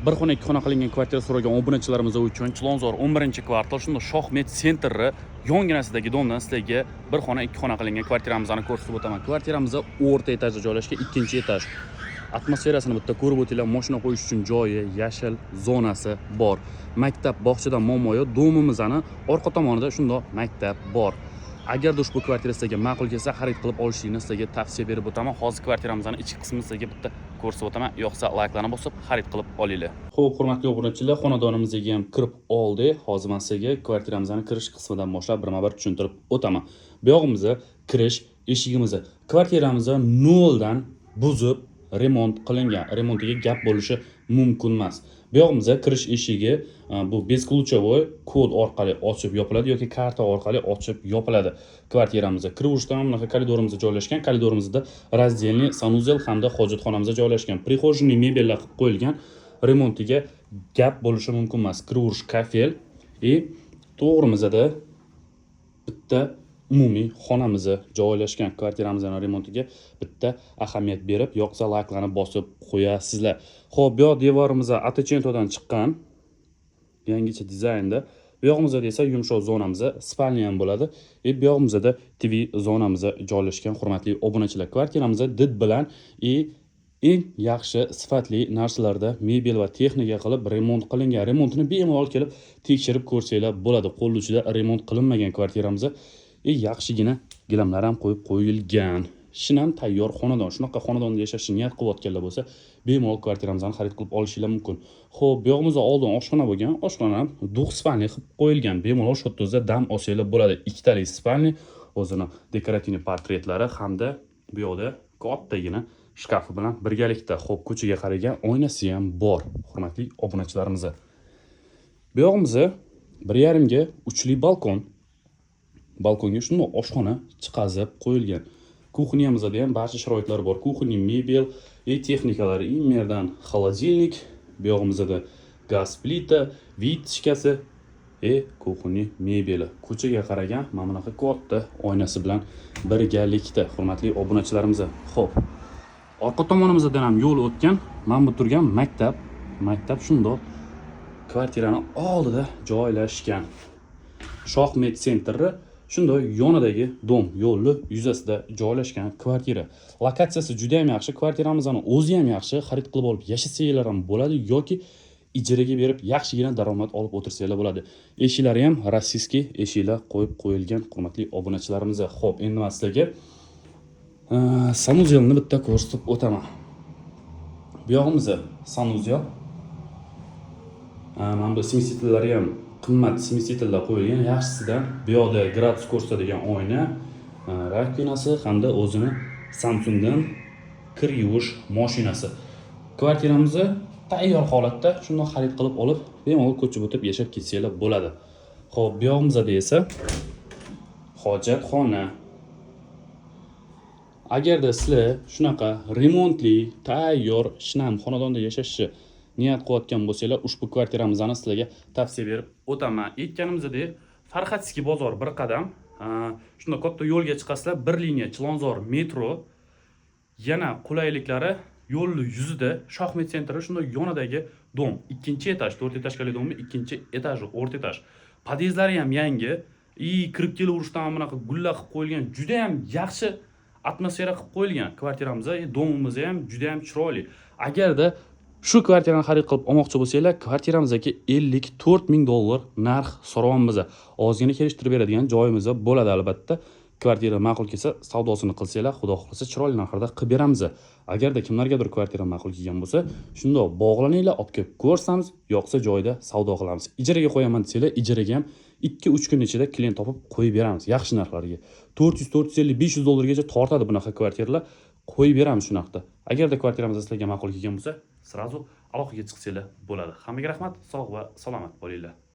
Bir xona, ikki xona qilingan kvartira so'ragan obunachilarimiz uchun Chilonzor 11-kvartal, shunda Shohmed Center'i yonginasidagi domdan sizlarga bir xona, ikki xona qilingan kvartiramizni ko'rsatib o'taman. Kvartiramiz o'rta etajda joylashgan, ikkinchi etaj. Atmosferasini bitta ko'rib o'tinglar. Mashina qo'yish uchun joyi, yashil zonasi bor. Maktab, bog'chadan muammo yo'q. Domimizni orqa tomonida shundoq maktab bor. Agarda ushbu kvartira sizlarga ma'qul kelsa, xarid qilib olishlikni sizlarga tavsiya berib o'taman. Hozir kvartiramizni ichki qismini sizlarga bitta ko'rsatib o'taman. Yoqsa, layklarni bosib, xarid qilib olinglar. Xo'p, hurmatli obunachilar, xonadonimizga ham kirib oldik. Hozir men sizlarga kvartiramizni kirish qismidan boshlab birma-bir tushuntirib o'taman. Bu yog'imizda kirish eshigimiz. Kvartiramiz noldan buzib remont qilingan. Remontiga gap bo'lishi mumkin emas. Bu yog'imizda kirish eshigi bu бесключевой, kod orqali ochib yopiladi yoki karta orqali ochib yopiladi. Kvartiramizda kiraverishdan bunaqa koridorimizda joylashgan. Koridorimizda раздельный санузел hamda hojatxonamiz joylashgan. Прихожий mebellar qilib qo'yilgan. Remontiga gap bo'lishi mumkin emas. Kiraverish kafel и to'g'rimizda bitta umumiy xonamiz joylashgan. Kvartiramizni remontiga bitta ahamiyat berib, yoqsa, layklarni bosib qo'yasizlar. Xo'p, bu yoq devorimiz Atechentodan chiqqan, yangicha dizaynda. Bu yog'imizda esa yumshoq zonamiz, спальня ham bo'ladi. И bu yog'imizda TV zonamiz joylashgan, hurmatli obunachilar. Kvartiramiz did bilan и eng yaxshi sifatli narsalarda mebel va texnika qilib remont qilingan. Remontini bemalol kelib tekshirib ko'rsanglar bo'ladi. Qo'l uchida remont qilinmagan kvartiramiz и yaxshigina gilamlar ham qo'yib qo'yilgan. Shinam tayyor xonadon. Shunaqa xonadonda yashashni niyat qilayotganlar bo'lsa, bemalol kvartiramizni xarid qilib olishinglar mumkin. Xo'p, bu yog'imizda oldin oshxona bo'lgan. Oshxona ham двухспальный qilib qo'yilgan. Bemalol shu yerda o'zida dam olsanglar bo'ladi. Ikkitalik спальный, o'zini декоративный portretlari hamda bu yoqda kattagina shkafi bilan birgalikda. Xo'p, ko'chaga qaragan oynasi ham bor, hurmatli obunachilarimiz. Bu yog'imizda 1,5 ga 3lik balkon. Balkonga shundoq oshxona chiqazib qo'yilgan. Кухня mizda ham barcha sharoitlar bor. Кухня mebel и texnikalari, Immerdan холодильник, bu yog'imizda gaz plita, вытяжка si и кухня mebeli. Ko'chaga qaragan mana bunaqa katta oynasi bilan birgalikda, hurmatli obunachilarimiz. Xo'p, orqa tomonimizdan ham yo'l o'tgan. Mana bu turgan maktab, maktab shundoq kvartirani oldida joylashgan. Shohmed Center'i shundoq yonidagi dom, yo'lni yuzasida joylashgan kvartira. Lokatsiyasi juda ham yaxshi, kvartiramizni o'zi ham yaxshi, xarid qilib olib yashasanglar ham bo'ladi yoki ijaraga berib yaxshigina daromad olib o'tirsanglar bo'ladi. Eshiklari ham российский eshiklar qo'yib qo'yilgan, hurmatli obunachilarimiz. Xo'p, endi man sizlarga санузел ni bitta ko'rsatib o'taman. Bu yog'imiz санузел. Mana bu смеситель lari ham qimmat смеситель lar qo'yilgan. Yaxshisidan bu yoqda gradus ko'rsatadigan oyna, раковина si hamda o'zini Samsungdan kir yuvish mashinasi. Kvartiramizni tayyor holatda shundoq xarid qilib olib, bemalol ko'chib o'tib yashab ketsanglar bo'ladi. Xo'p, bu yog'imizda esa hojatxona. Agarda sizlar shunaqa remontli, tayyor, shinam xonadonda yashashni niyat qilayotgan bo'lsanglar, ushbu kvartiramizni sizlarga tavsiya berib o'taman. Aytganimizdek, Farxatskiy bozor bir qadam, shunda katta yo'lga chiqasizlar, bir liniya Chilonzor metro, yana qulayliklari yo'lni yuzida Shohmed Centeri, shunda yonidagi dom, ikkinchi etaj, to'rt etajkali domni ikkinchi etaji, o'rta etaj. Podyezdlari ham yangi, и kirib kelaverishdan bunaqa gullar qilib qo'yilgan, juda ham yaxshi atmosfera qilib qo'yilgan kvartiramiz, domimiz ham juda ham chiroyli. Agarda shu kvartirani xarid qilib olmoqchi bo'lsanglar, kvartiramizga 54 ming dollar narx so'rayapmiz. Ozgina kelishtirib beradigan joyimiz bo'ladi albatta. Kvartira ma'qul kelsa, savdosini qilsanglar, xudo xohlasa, chiroyli narxlarda qilib beramiz. Agarda kimlargadir kvartira ma'qul kelgan bo'lsa, shundoq bog'laninglar, olib kelib ko'rsamiz, yoqsa, joyida savdo qilamiz. Ijaraga qo'yaman desanglar, ijaraga ham 2-3 kun ichida klient topib qo'yib beramiz yaxshi narxlarga. 400, 450, 500 dollargacha tortadi bunaqa kvartiralar, qo'yib beramiz shu narxda. Agarda kvartiramiz sizlarga ma'qul kelgan bo'lsa, сразу aloqaga chiqsanglar bo'ladi. Hammaga rahmat, sog' va salomat bo'linglar.